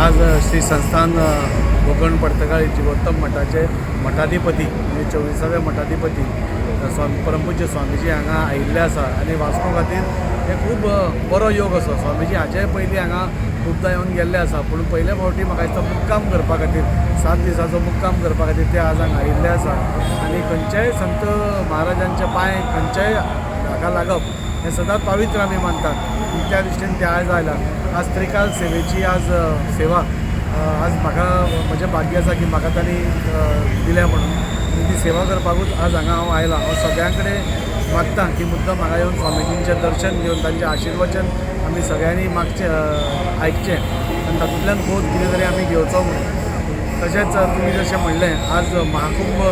आज श्री संस्थान गोकर्ण पर्तगाळी जिवोत्तम मठाचे मठाधिपती, म्हणजे 24व्या मठाधिपती स्वामी परमपूज्य स्वामीजी हांगा आयिल्ले आसा आनी वास्को खातीर हे खूब बरो योग आसा. स्वामीजी हाचे पयलीं हांगा खुबदां येवन गेल्ले आसा, पूण पयले फावटी म्हाका दिसता मुक्काम करपा खातीर, 7 दिसाचो मुक्काम करपा खातीर ते आज हांगा आयिल्ले आसा. आनी खंयच्याय संत महाराजांचे पांय खंयच्याय हाका लागप हें सदांच पवित्र आमी मानतात. त्या दृश्टीन ते आयज आयला. आज त्रिकाल सेवेची आज सेवा आज म्हाका म्हजें भाग्य आसा की म्हाका तांणी दिल्या म्हणून आनी ती सेवा करपाकूच आज हांगा हांव आयला. हांव सगळ्यां कडेन मागता की मुद्दम हांगा येवन स्वामीजींचें दर्शन घेवन तांचें आशिर्वचन आमी सगळ्यांनी मागचें, आयकचें आनी तातूंतल्यान बोध कितें तरी आमी घेवचो म्हणून. तशेंच तुमी जशें म्हणलें, आज महाकुंभ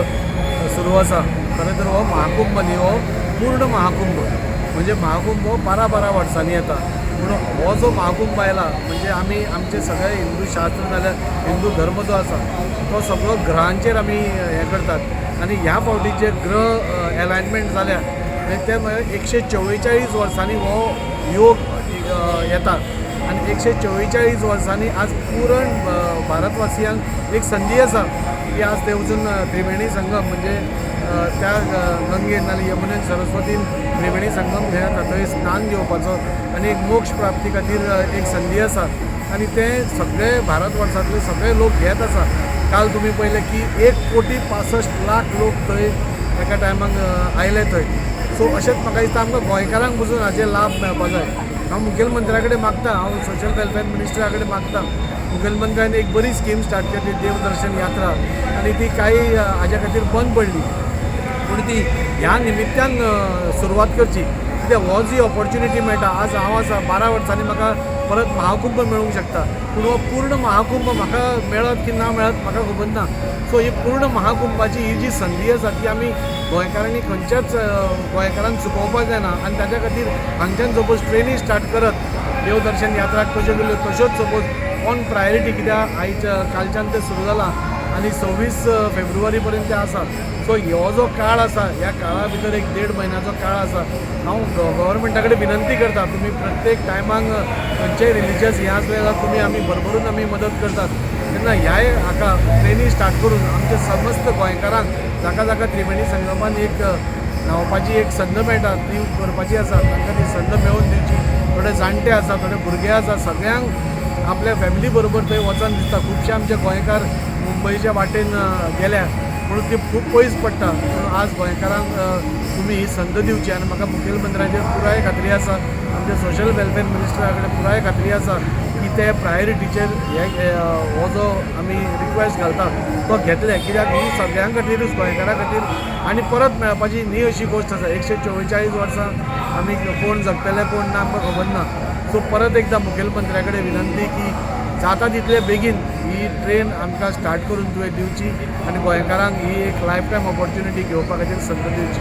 सुरू आसा. खरें तर हो महाकुंभ न्ही, हो पूर्ण महाकुंभ. म्हणजे महाकुंभ हो 12-12 वर्सांनी येता, पूण हो जो महाकुंभ आयला म्हणजे आमी आमचे सगळे हिंदू शास्त्र जाल्यार हिंदू धर्म जो आसा तो सगळो ग्रहांचेर आमी हें करतात. आनी ह्या फावटी जे ग्रह एलायनमेंट जाल्या, म्हणजे ते म्हळ्यार 144 वर्सांनी हो योग येता आनी 144 वर्सांनी आज पुरण भारतवासियांक एक संदी आसा की आज ते वचून त्रिवेणी संगम, म्हणजे त्या गंगेन नाल्यार यमुनेन, सरस्वतीन त्रिवेणी संगम घेता थंय स्नान घेवपाचो आनी एक मोक्ष प्राप्ती खातीर एक संदी आसा. आनी ते सगळे भारतवर्सांतले सगळे लोक घेत आसा. काल तुमी पळयलें की 1 कोटी 65 लाख लोक थंय एका टायमाक आयले थंय. सो अशेंच म्हाका दिसता, आमकां गोंयकारांक पसून हाजे लाभ मेळपा जाय. हांव मुखेलमंत्र्या कडेन मागता, हांव सोशल वेलफेअर मिनिस्टरा कडेन मागता, मुखेलमंत्र्यान एक बरी स्कीम स्टार्ट केली, देवदर्शन यात्रा, आनी ती कांय हाज्या खातीर बंद पडली, पूण ती ह्या निमित्तान सुरवात करची, कित्याक हो जी ऑपॉर्च्युनिटी मेळटा. आज हांव आसा, 12 वर्सांनी म्हाका परत महाकुंभ मेळूंक शकता, पूण हो पूर्ण महाकुंभ म्हाका मेळत की ना मेळत म्हाका खबर ना. सो ही पूर्ण महाकुंभाची ही जी संदी आसा ती आमी गोंयकारांनी खंयच्याच गोंयकारान चुकोवपाक जायना. आनी ताच्या खातीर हांगच्यान सपोज ट्रेनी स्टार्ट करत, देवदर्शन यात्रा कश्यो केल्यो तश्योच सपोज ऑन प्रायोरिटी, कित्याक आयज कालच्यान तें सुरू जालां आनी 26 फेब्रुवारी पर्यंत तें आसा. सो हो जो काळ आसा, ह्या काळा भितर एक देड म्हयन्याचो काळ आसा. हांव गव्हर्मेंटा कडेन विनंती करता, तुमी प्रत्येक टायमाक खंयचेय रिलिजियस हें आसलें जाल्यार तुमी आमी भरभरून आमी मदत करतात, तेन्ना ह्याय हाका ट्रेनी स्टार्ट करून आमचे समस्त गोंयकारांक जाका जाका त्रिवेणी संगमान एक न्हांवपाची एक संद मेळटा ती करपाची आसा, तांकां ती संद मेळोवन दिवची. थोडे जाणटे आसा, थोडे भुरगे आसा, सगळ्यांक आपल्या फॅमिली बरोबर थंय वचन दिसता. खुबशे आमचे गोंयकार मुंबयच्या वाटेन गेल्या म्हणून ती खूब पयस पडटा. म्हणून आज गोंयकारांक तुमी ही संद दिवची. आनी म्हाका मुखेलमंत्र्याचेर पुराय खात्री आसा, आमच्या सोशल वेलफेअर मिनिस्टरा कडेन पुराय खात्री आसा की ते प्रायोरिटीचेर हे हो जो आमी रिक्वेस्ट घालता तो घेतले, कित्याक ही सगळ्यां खातीरूच, गोंयकारां खातीर आनी परत मेळपाची न्ही अशी गोश्ट आसा. 144 वर्सां आमी कोण जगतले कोण ना आमकां खबर ना. सो परत एकदां मुखेलमंत्र्या कडेन विनंती की जाता तितले बेगीन ही ट्रेन आमकां स्टार्ट करून तुवें दिवची आनी गोंयकारांक ही एक लायफ टायम ऑपॉर्च्युनिटी घेवपा खातीर संद दिवची.